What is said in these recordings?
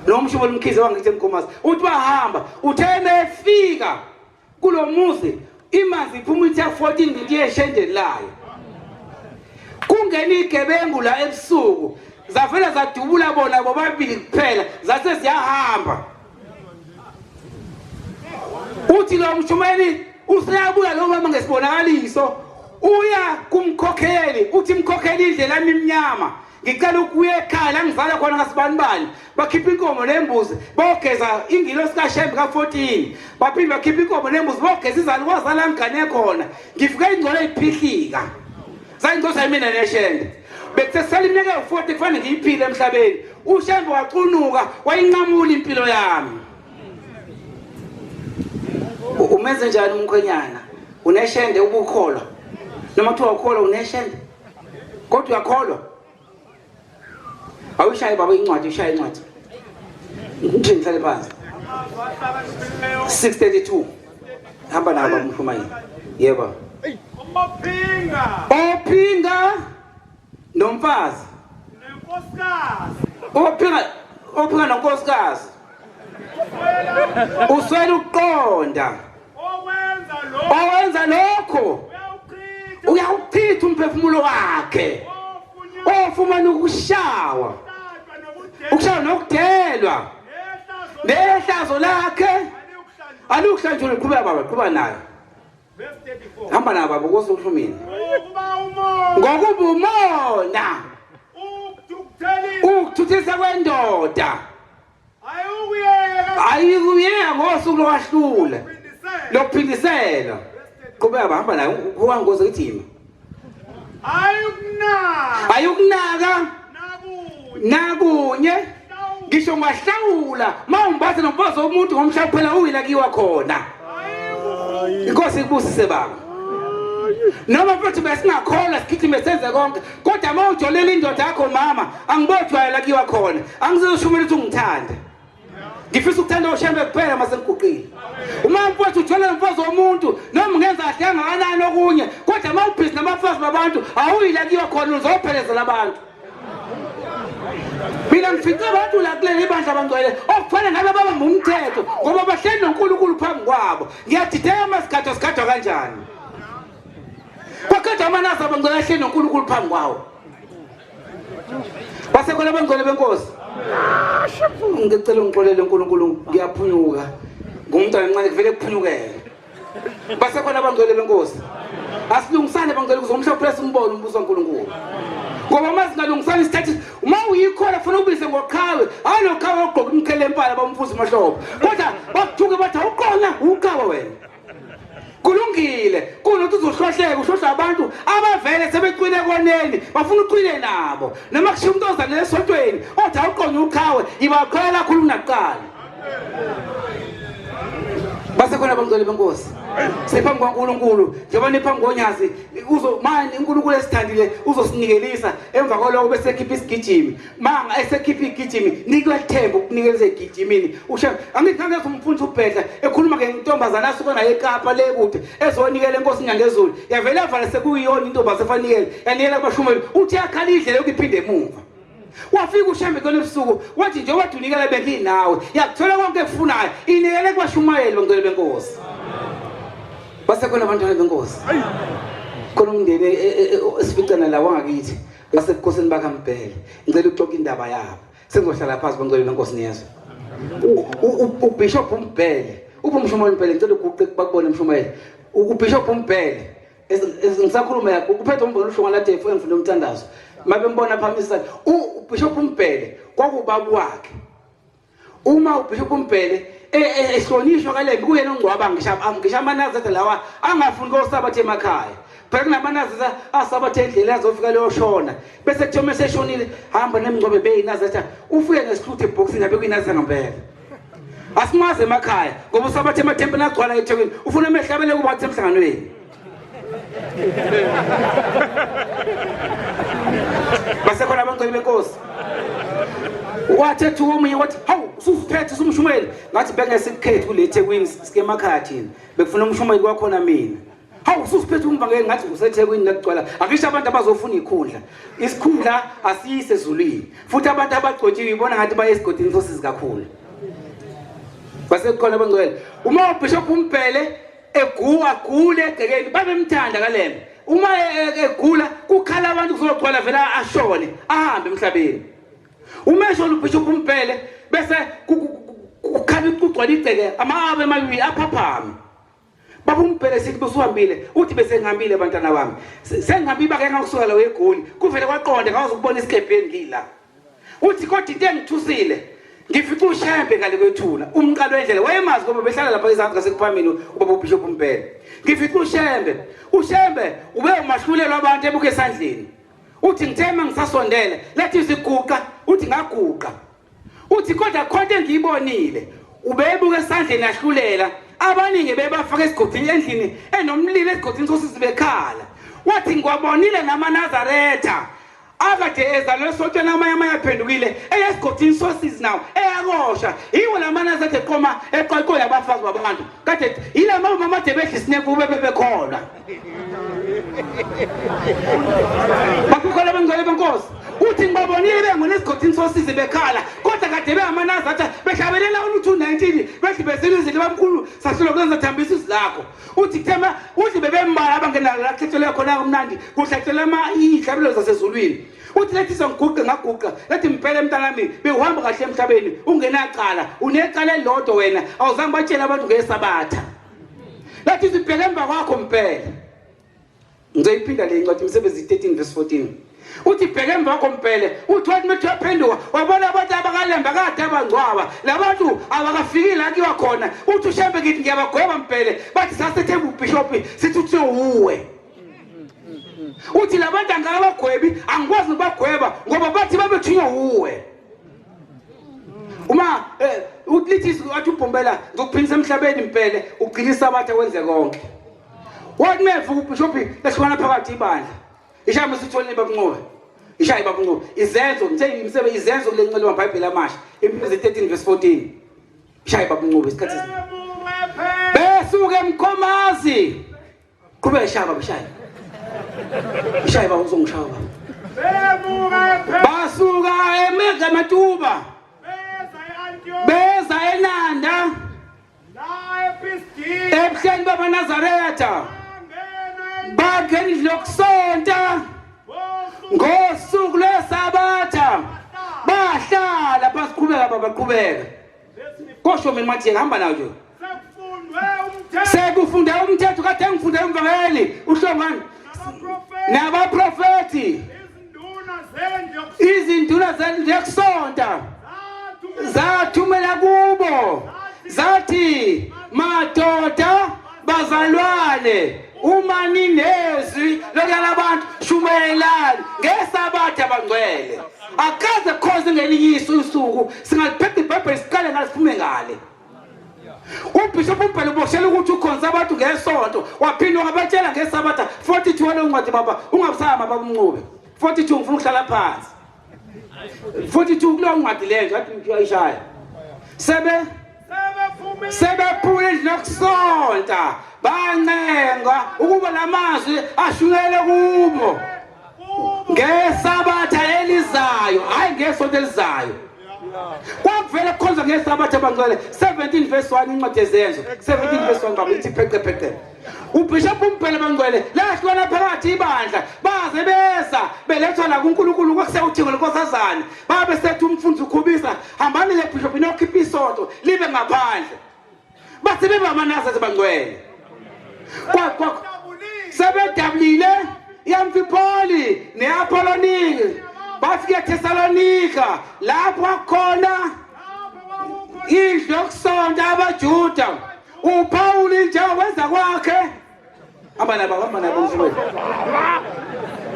Lo mshumeli uMkhize wangithi eMkhomazi uthi bahamba, uthe mefika kulo muzi imanzi iphuma ithe 14 ngithi yeshendeni layo. Kungena igebengu la ebusuku zavela zadubula bona bobabili kuphela zase ziyahamba. Uthi lo mshumeli useyabuya lo mama ngesibonakaliso uya kumkhokheli uthi mkhokheli indlela yami imnyama ngicela ukuya ekhaya la ngizalwa khona kasibanibani bakhipha inkomo nembuzi bogeza ingilosi kashembe ka-14 baphinde bakhipha inkomo nembuzi bogeza izalukwazi zala ngigane khona ngifike ingcole iphihlika zayingcosa yimina neshembe bekusesele iminyaka ewu-40 kufanele ngiyiphile emhlabeni ushembe wacunuka wayinqamula impilo yami umenze njani umkhwenyana uneshende ubukholwa noma kuthiwa ukholwa uneshende kodwa uyakholwa awuyishaye baba incwadi ushaye incwadi ngithi ngihlale phansi 632 hamba nawo baba umshumayeli yebo ophinga ophinga nomfazi nenkosikazi ophinga ophinga nonkosikazi uswele ukuqonda owenza lokho uyawuchitha umphefumulo wakhe ofumana ukushawa ukushawa nokudelwa nehlazo lakhe alukuhlanjulwa qhubeka baba qhuba nayo hamba nayo baba ukuze uhlumile ngokuba umona ukuthuthisa kwendoda ayikuyeka ngosuku lokwahlula lokuphindisela qhubeka bahamba naye kuwangoze kuthima ayukunaka ayukunaka nakunye ngisho ungahlawula uma umbatha nomfazi womuntu ngomhla kuphela uyila kiwa khona inkosi ikubusise baba noma futhi besingakholwa sigijime senze konke kodwa uma ujolela indoda yakho mama angibojwayela kiwa khona angizoshumela ukuthi ungithande ngifisa ukuthanda ushembe kuphela uma sengiguqile uma mfowethu ujolela umfazi womuntu noma ungenza kahle kangakanani okunye kodwa uma ubhizi nabafazi babantu awuyila kiwa khona uzophelezela abantu mina ngifice abantu la kuleli bandla abangcwele okufanele ngabe babamba umthetho ngoba bahleli noNkulunkulu phambi kwabo ngiyadideka uma sigadwa sigadwa kanjani kwagadwa amanasi abangcwele ahleli noNkulunkulu phambi kwawo basekhona abangcwele benkosi ngicela ungixolele uNkulunkulu ngiyaphunyuka ngumntwana mncane kuvele kuphunyukele basekhona abangcwele benkosi asilungisane bangcwele ukuze umhla uphela simbone umbuso kaNkulunkulu ngoba uma singalungisani isithathe uma uyikhola funa ubise ngoqhawe hayi lo qhawe ogqoka umqhele empala bamfuza umahlobo kodwa bakuthuke bathi awuqona uqhawe wena kulungile kunokuthi uzohlohleka uhlohla abantu abavele sebecwile koneni bafuna ucwile nabo noma kushiya umuntu ozalele esontweni othi awuqonye uqhawe ibaqhwela kakhulu kunakuqala basekhona abangcwele benkosi siphambi kwaNkulunkulu njengoba niphambi konyazi uzo manje uNkulunkulu esithandile uzosinikelisa emva kwaloko bese ekhipha isigijimi manga esekhipha igijimi nikwe themba ukunikelisa igijimini ushe angithi ngeke umfundisi ubhedla ekhuluma ngentombazana asuka naye eKapa le kude ezonikela enkosini yangezulu yavele yavala sekuyiyona intombazana efanikele yanikela kubashumeli uthi yakhala indlela yokuphinde emuva wafika ushembe kona ebusuku wathi njengoba dunikela benginawe yakuthola konke ekufunayo inikele kubashumayeli bangcwele benkosi basekhona abantwana benkosi khona umndeni e, e, e, esificana la wangakithi wasebukhosini bakambhele ngicela uxoxe indaba yabo sengizohlala phansi bangcwele benkosi niyezwa ubishop umbhele uphi umshumayeli umbhele ngicela uguqe bakubone umshumayeli ubishop umbhele ngisakhuluma yakho kuphethe umbono uhlunga ladefu engifuna umthandazo mabembona phamisa ubishop umbhele kwakubaba wakhe uma ubishop umbhele e, e, ehlonishwa kalembi kuyena ongcwaba ngisho ngisho amanazaretha lawa angafuni kosabatha emakhaya phela kunamanazaretha asabatha endleleni azofika leyoshona bese kuthiwa uma eseshonile hamba nemngcwabe beyinazaretha ufike ngesihluthu ebhokisini abe kuyinazaretha ngempela asimazi emakhaya ngoba usabatha emathempelini agcwala ethekwini ufuna amehlabele kuba wathi emhlanganweni basekhona abangcwele benkosi wathi ethuka omunye wathi hawu usuphethe usumshumayeli ngathi bengesikukhethi kule thekwini sike emakhaya thina bekufuna umshumayeli kwakhona mina Hawu, ususiphethe umvangeli ngathi useThekwini nakugcwala. Akisho abantu abazofuna ikhundla. Isikhundla asiyise ezulwini. Futhi abantu abagcotshiwe ibona ngathi baye esigodini sosizi kakhulu. Basekukhona abangcwele. Uma uBishop uMbhele eguwa gule egcekeni babemthanda kaLembe. Uma egula kukhala abantu kuzogcwala vela ashone ahambe emhlabeni. Uma eshona uBishop uMbhele bese kukhala kugcwala igceke ama-abe amabili aphaphame. Baba uMbhele sithi busuhambile uthi bese ngihambile bantwana bami sengihambile bake ngakusuka la eGoli kuvele kwaqonda ngawazi ukubona isikebhe engila uthi kodwa into engithusile ngifica uShembe ngale kwethuna umqalo wendlela wayemazi ngoba behlala lapha ezansi ngasekuphamini ubaba uBishop uMbhele ngifica uShembe uShembe ube umahlulelo abantu ebuke esandleni uthi ngithe mangisasondele lethi iziguqa uthi ngaguqa Uthi kodwa khonto engiyibonile ubebuka esandleni ahlulela abaningi bebafaka esigodini endlini enomlilo esigodini sosizi bekhala wathi ngiwabonile namaNazaretha akade ezalwe esontweni amanye amanye aphendukile eyesigodini sosizi nawo eyakosha yiwo la manazaretha eqoma eqoqoya abafazi babantu kade yila mama ade bedla isinefu bebekholwa Bakukhola abangcwele benkosi. Uthi ngibabonile bengona esigodini sosizi bekhala kodwa kade behamanazathi behlabelela ulu-219 bethi besile izinto bamkhulu sahlulwa kulenza thambisa izwi lakho. Uthi kuthema uthi bebembala abangena la kuhlatshelwe khona kumnandi kuhlatshelwa ama iy'hlabelo zasezulwini. Uthi lethi sengiguqe ngaguqa lethi mpela mntanami bewuhamba kahle emhlabeni ungenacala unecala elilodwa wena awuzange batshele abantu ngesabatha. Lathi sibheke emva kwakho mpela. Ngizoyiphinda le ncwadi imisebenzi 13 verse 14. Uthi bheke emva kwakho mpele, uthi wathi methi uyaphenduka, wabona abantu abakalemba kade abangcwaba. Labantu abakafikile la kiwa khona. Uthi uShembe ngithi ngiyabagweba mpele, bathi sasethemba ubishop sithi uthi uwe. Uthi labantu angakabagwebi, angikwazi ukubagweba ngoba bathi babethunywa uwe. Uma eh, ulithi wathi ubhombela ngizokuphindisa emhlabeni mpele ugcina isabatha wenze konke. Wathi mevuka ubishop lehlukana phakathi ibandla. Ishaya mesitholile babunqobe. Ishaya babunqobe. Izenzo ngithe imisebe izenzo kule ncwadi yamaBhayibheli amasha. Imisebenzi 13 verse 14. Ishaya babunqobe isikhathi. Besuke emkhomazi. Qhubeka shaya baba shaya. Shaya baba uzongishaya baba. Basuka eMega Matuba. Beza eNanda. Ebuhleni babaNazaretha. Bangena indlu yokusonta ngosuku lweSabatha. Bahlala phansi qhubeka baba qhubeka. Kosho mina mathi hamba nawo nje. Sekufunde umthetho kade ngifunde umvangeli uhlongani nabaprofethi izinduna zendlu yokusonta zathumela kubo zathi madoda bazalwane uma ninezwi lokuyala abantu shumayelani ngesabatha abangcwele akaze khonze ngelinye isu usuku singaliphetha ibhayibheli siqale ngale siphume ngale ubishop umbhele uboshela ukuthi ukhonza abantu ngesonto waphinde wabatshela ngesabatha 42 waleyo ncwadi baba ungabusama baba umncube 42 ngifuna ukuhlala phansi 42 kuleyo ncwadi leyo nje athi uyayishaya sebe sebephule endlini yokusonta bancengwa ukuba lamazwi ashunyelwe kubo ngesabatha elizayo hayi ngesonto elizayo kwakuvele kukhonzwa ngesabatha abangcwele 17 verse 1 incwadi yezenzo 17 verse 1 baba ithi pheqe pheqe ubishop umbhele bangcwele lahlukana phakathi ibandla baze beza belethwa la kuNkulunkulu kwakusewuthingo lenkosazane babe sethi umfundisi ukhubisa hambani le bishop inokhipha isonto libe ngaphandle bathi bebamanazaretha bangcwele sebedabulile i-amfipoli ne-apoloniki bafika ethesalonika lapho kwakukhona indlu yokusonta abajuda uPawuli njengokwenza kwakhe hamba nabo hamba nabo mfowethu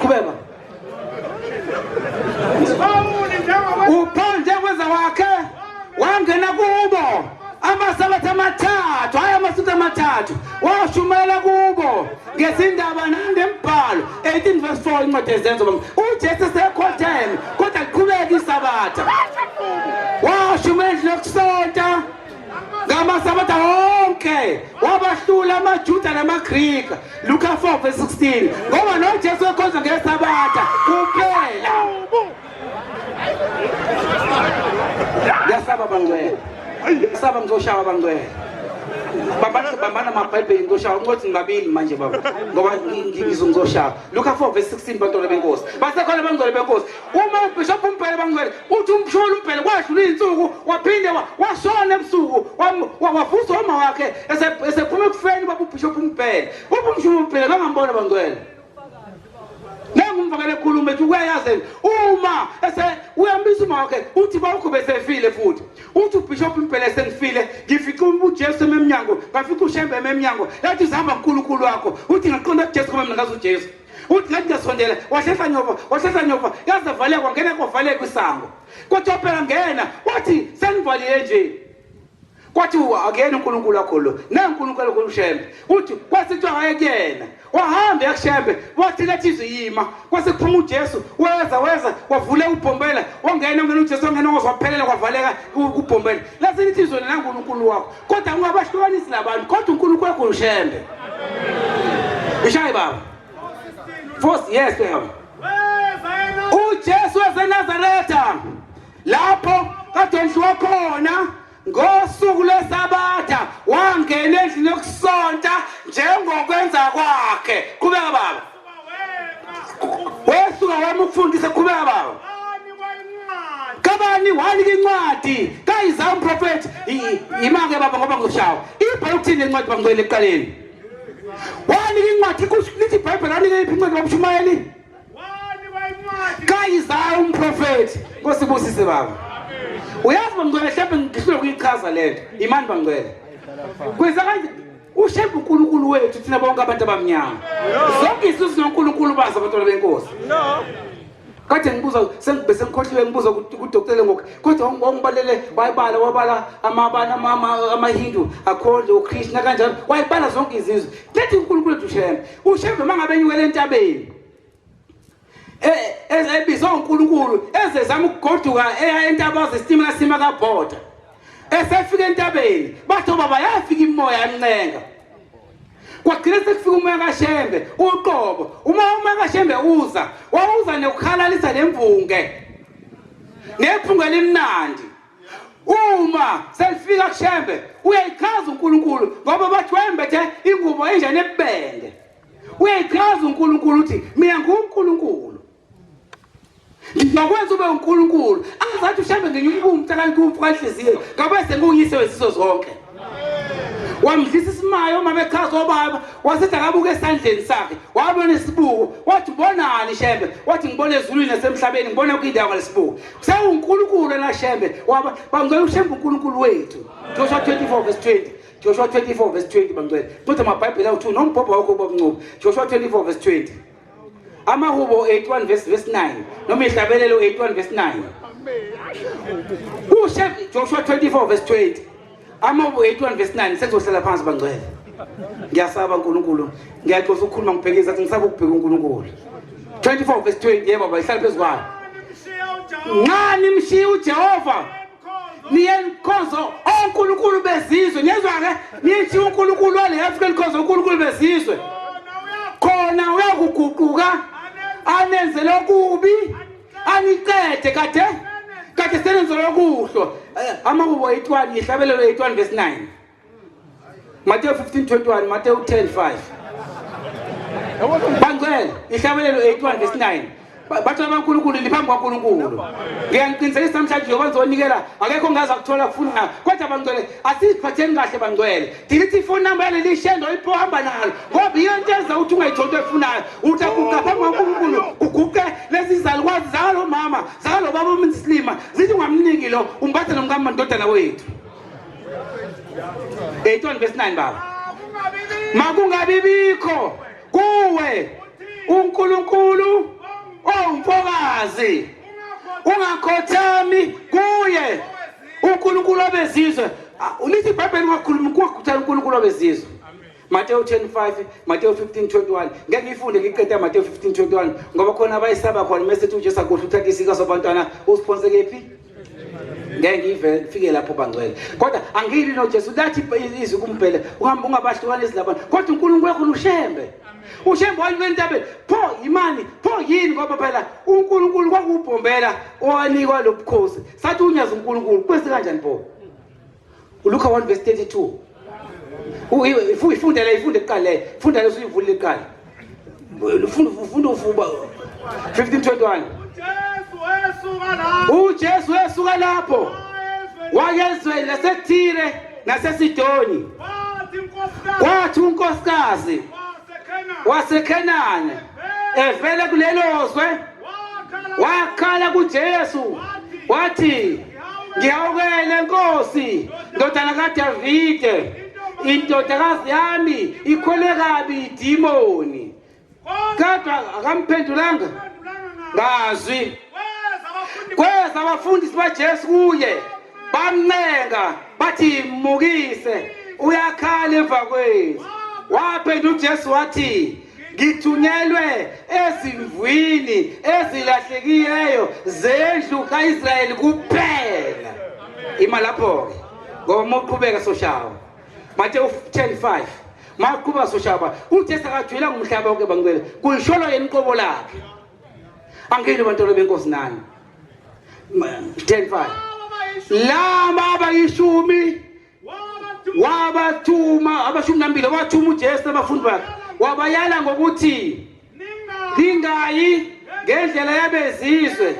qhubeka uPaul njengokwenza kwakhe wangena kubo amasabatha amathathu hhayi amasuthu amathathu washumayela kubo ngezindaba nangembhalo 18 verse 4 incwadi yezenzo uJesu sekhotheme kodwa liqhubeka isabatha washumayela endlini yokusonta. Ngamasabatha wonke wabahlula amaJuda namaGrika. Luka 4 verse 16. Ngoba noJesu ekhonza ngesabatha kuphela. Ngiyasaba bangcwele. Ngiyasaba ngizoshawa bangcwele. Bambana bambana amabhayibheli ngizoshawa ncothi ngibabili manje baba ngoba ngizoshawa. Luka 4 verse 16 bantwana benkosi. Basekhona bangcwele benkosi. Uma uBishop uMbhele bangcwele uthi umsholo uMbhele kwadlula izinsuku waphinde washona ebusuku wavuswa uma wakhe esephuma ekufeni baba uBishop uMbhele. Ubumsholo uMbhele bangambona bangcwele. Nangu umfakele ekhuluma ethi uyayazi uma ese uyambisa uma wakhe uthi bawukho besefile futhi uthi uBishop Mbhele sengifile ngifice uJesu ememnyango ngafica uShembe ememnyango yathi uzihamba uNkulunkulu wakho uthi ngaqonda kuJesu ngoba mina ngazi uJesu uthi ngathi ngiyasondela wahlehla nyova wahlehla nyova yaze valeka wangena kwavaleka isango kwathiwa phela ngena wathi senivalile nje kwathi akuyena uNkulunkulu wakho lo naNkulunkulu wakho uShembe uthi kwase kuthiwa ngaye kuyena wahamba yakuShembe wathi lethi izwi yima kwase kuphuma uJesu weza weza wavule ubhombela wangena ungena uJesu wangena wazwa waphelela kwavaleka ubhombela lase lithi izwi naNkulunkulu wakho kodwa ungabahlukanisi labantu kodwa uNkulunkulu wakho uShembe ishayi baba First yes baba uJesu waseNazaretha lapho kade ndliwa khona ngosuku lwesabatha wangena endlini yokusonta njengokwenza kwakhe qhubeka baba wesuka wami ukufundisa qhubeka baba kabani wanika incwadi kaIsaya umprofethi ima-ke baba ngoba ngizoshawa ibhala ukuthini le ncwadi bangcwele ekuqaleni wanika incwadi lithi ibhayibheli wanika iphi incwadi babushumayeli kaIsaya umprofethi Nkosi ibusise baba uyazi bangcwele mhlawumbe ngihlule kuyichaza lento imani bangcwele kwenza kanje ushembe uNkulunkulu wethu thina bonke abantu abamnyama zonke izizwe zinoNkulunkulu bazo abantwana benkosi kade ngibuza bese ngikhohliwe ngibuza kudokotela ngoku kodwa wangibalele wayibala wabala amabana amahindu akhonje ukrishna kanjalo wayibala zonke izizwe lethi uNkulunkulu wethu ushembe ushembe uma ngabe enyukele entabeni e, ebizwa uNkulunkulu ezezama ukugoduka eya entabaza isitimela sima kabhoda esefika entabeni bathi obaba yafika imoya yamncenga kwagcina sekufika umoya kashembe uqobo uma umoya kashembe uza wawuza nokukhalalisa nemvunge nephunga elimnandi uma selifika kushembe uyayichaza uNkulunkulu ngoba bathi wayembethe ingubo enjani ebubende uyayichaza uNkulunkulu uthi mina nguNkulunkulu ngizokwenza ube uNkulunkulu angazathi ushembe ngenye umbumbu kanti umfu kanhliziyo ngabe senguyise wezizwe zonke wamdlisa isimayo uma bechaza obaba wasethi akabuke esandleni sakhe wabona isibuko wathi ubonani shembe wathi ngibona ezulwini nasemhlabeni ngibona kwindawo ngalesibuko sewunkulunkulu na shembe waba bangcela ushembe unkulunkulu wethu Joshua 24 verse 20 Joshua 24 verse 20 bangcwele kodwa amabhayibheli awu-2 nombhobho wakho ubabuncuba Joshua 24 verse 20 Amahubo 81 verse verse 9 noma ihlabelelo 81 verse 9. Ushe Joshua 24 verse 20. Amahubo 81 verse 9 sekuzohlala phansi bangcwele. Ngiyasaba uNkulunkulu. Ngiyaxosa ukukhuluma ngibhekisa athi ngisaba ukubheka uNkulunkulu. 24 verse 20 yebo baba ihlala phezu kwayo. Nxa nimshiya uJehova niye nikhonze onkulunkulu bezizwe niyezwa-ke niyeshiya unkulunkulu wale Afrika nikhonze onkulunkulu bezizwe khona uyakuguquka anenzele okubi aniqede kade kade senenzele okuhlo eh, amahubo 81 ihlabelelo 81 verse 9 Mateyu 15:21 Mateyu 10:5 Bangcwele ihlabelelo 81 verse 9 bathi abankulunkulu liphambi kwaNkulunkulu ngiyaniqinisekisa namhlanje njengoba nizonikela akekho ongaze akuthola kufuna kodwa bangcwele asiziphatheni kahle bangcwele dilithi ifoni number yaleli shendo oyipho hamba nalo ngoba iyo nto enza ukuthi ungayitholi into oyifunayo uthi aguqa phambi kwaNkulunkulu kuguqe lezi zalukwazi zakalo mama zakalo baba umslima zithi ungamniki lo umbathe nomkamandodana wethu 81 verse 9 baba makungabi bikho kuwe uNkulunkulu owumfokazi ungakhothami kuye uNkulunkulu wabezizwe lithi iBhayibheli ungakhulumi kuwakhuthala uNkulunkulu wabezizwe Mateyu 10:5 Mateyu 15:21 ngeke ngiyifunde ngiqede Mateyu 15:21 ngoba khona abayisaba khona mase ethi uJesu akuhle uthatha isika sobantwana usiphonse kephi Ngeke ngive ngifike lapho bangcwele. Kodwa angili noJesu lathi izwi kumbhele ungabahlukanisi labantu. Kodwa uNkulunkulu wakho ushembe. Ushembe wanyuka entabeni. Pho imani, pho yini ngoba phela uNkulunkulu kwakubhombela owanikwa lobukhosi. Sathi unyazi uNkulunkulu kwese kanjani pho? uLuka 1 verse 32. Uyifunde le ifunde kuqala le. Funda leso uyivulile kuqala. Ufunda ufunda ufuba 1521. uJesu wesuka lapho. uJesu wesuka lapho wayezweni laseThire naseSidoni. Wathi inkosikazi Kwathi unkosikazi waseKhenani waseKhenani evele kulelo zwe wakhala wakhala kuJesu wathi ngihawukele Nkosi ndodana kaDavide indodakazi yami ikhwelwe kabi idimoni kodwa akamphendulanga ngazwi kweza abafundisi baJesu kuye bamncenga bathi mukise uyakhala emva kwethu waphendula uJesu wathi ngithunyelwe ezimvwini ezilahlekileyo zendlu kaIsrayeli kuphela ima lapho-ke ngoba uma uqhubeka soshawa Mateyu 10:5 maqhuba soshawa uJesu akajwayelanga umhlaba wonke bangcwele kuyisholo yena uqobo lakhe angini bantwana benkosi nani 10:5 laba abayishumi wabathuma abashumi nambili wathuma uJesu nabafundi bakhe wabayala ngokuthi ningayi ngendlela yabezizwe